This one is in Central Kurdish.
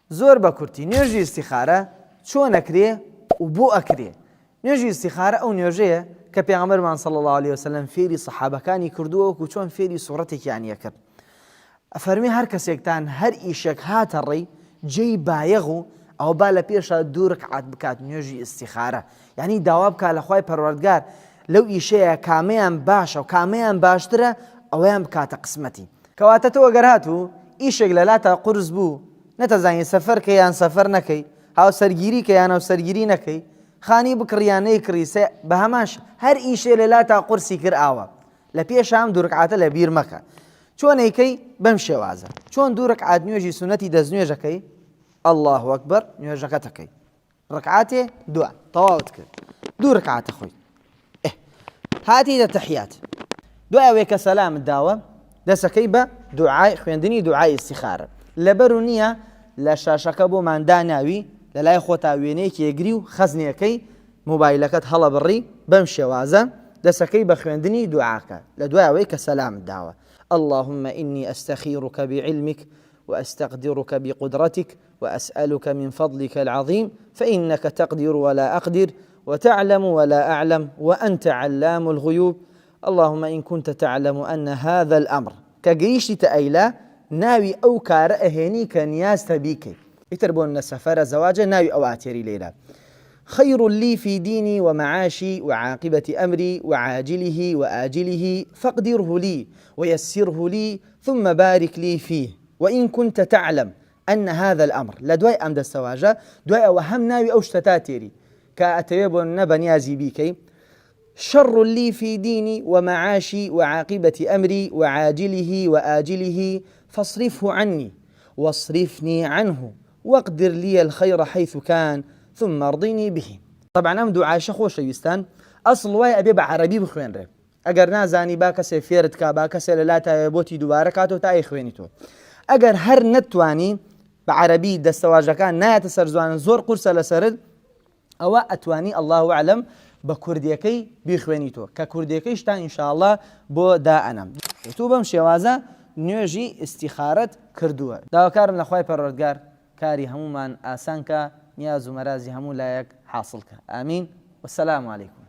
زۆر بە کورتی نوێژی ئیستیخارە چۆن ئەکرێ و بۆ ئەکرێ؟ نوێژی ئیستیخارە ئەو نوێژەیە کە پێغەمبەرمان صلی اللە علیە وسلم فێری سەحابەکانی کردووە وەکو چۆن فێری سوڕەتێکیانی ئەکرد ئەفەرمێ هەر کەسێکتان هەر ئیشێک هاتە ڕێی جێی بایەغ و ئەوە با لە پێشا دوو رکعات بکات نوێژی ئیستیخارە یعنی داوا بکا لە خوای پەروەردگار لەو ئیشەیە کامەیان باشە و کامەیان باشترە ئەوەیان بکاتە قسمەتی کەواتە تۆ ئەگەر هاتوو ئیشێک لەلاتا قورس بوو نەتەزانی سەفەر کەی یان سەفەر نەکەی، هاوسەرگیری کەی یان هاوسەرگیری نەکەی، خانی بکڕی یان نەیکڕی سێ بە هەمان ش هەر ئیشێ لەلاتا قورسی کرد ئاوا لە پێشا ئەم دوو رکعاتە لە بیر مەکە. چۆن ئەیکەی؟ بەم شێوازە. چۆن دوو رکعات نوێژی سوننەتی دەستنوێژەکەی، اللە اکبر، نوێژەکەت ئەکەی. ڕکعاتێ دوان تەواوت کرد دوو ڕکعاتە خۆی ئه هاتیتە تەحیات دوای ئەوەی کە سەلامت داوە دەسەکەی بە دوعای خوێندنی دوعای ئیستیخارە لەبەر و نییە لە شاشەکە بۆمان داناوی لە لای خۆتا وێنەیەکی ئەگری و خەزنێکەی مۆبایلەکەت هەڵەبڕی بەم شێوازە دەسەکەی بە خوێندنی دوعاکە لە دوای ئەوەی کە سەلامت داوە اللهم إني أستخيرك بعلمك وأستقدرك بقدرتك وأسألک من فضلک العظیم فإنک تقدر ولا أقدر وتعلم ولا أعلم وأنت علام الغیوب اللهم إن كنت تعلم أن هذا الأمر کە گەیشتیتە ئەیلا ناوی ئەو کارە ئەهێنی کە نیازتە بیکەی ئیتر بۆ نە سەفەرە زەواجە ناوی ئەو ئاتێری لەیلا خير لي في ديني ومعاشي وعاقبة أمري وعاجله وآجله فاقدره لي ويسره لي ثم بارك لي فيه وإن كنت تعلم ان هذا الامر، لە دوای ئەم دەستەواژە، دوای ئەوە هەم ناوی ئەو شتەتا تێری کە ئەتەوێ بۆ نە بەنیازی بیکەی، شر لی فی دینی و معاشی و عاقبە امری و عاجله و آجله فاصرفه عنی واصرفنی عنه واقدر لی الخیر حیث کان ثم ارضنی به. تەبعەن ئەم دوعایشە خۆشەویستان ئەسڵ وایە ئەبێ بە عەرەبی بخوێنرێ ئەگەر نازانی با کەسێ فێرت کا با کەسێ لە لاتاوێ بۆتی دووبارە کاتەوە تا ئەیخوێنیتەوە ئەگەر هەر نەتوانی بە عەرەبی دەستەواژەکان نایەتە سەر زوانت زۆر قورسە لەسەرت ئەوە ئەتوانی الله اعلم بە کوردیەکەی بیخوێنیتەوە کە کوردیەکەیشتان ئینشاءاللە بۆ دائەنام تۆ بەم شێوازە نوێژی ئیستیخارەت کردووە داواکارم لە خوای پەروەردگار کاری هەموومان ئاسان کا نیاز و مەرازی هەموو لایەک حاسڵ کا ئامین والسلام علیکم.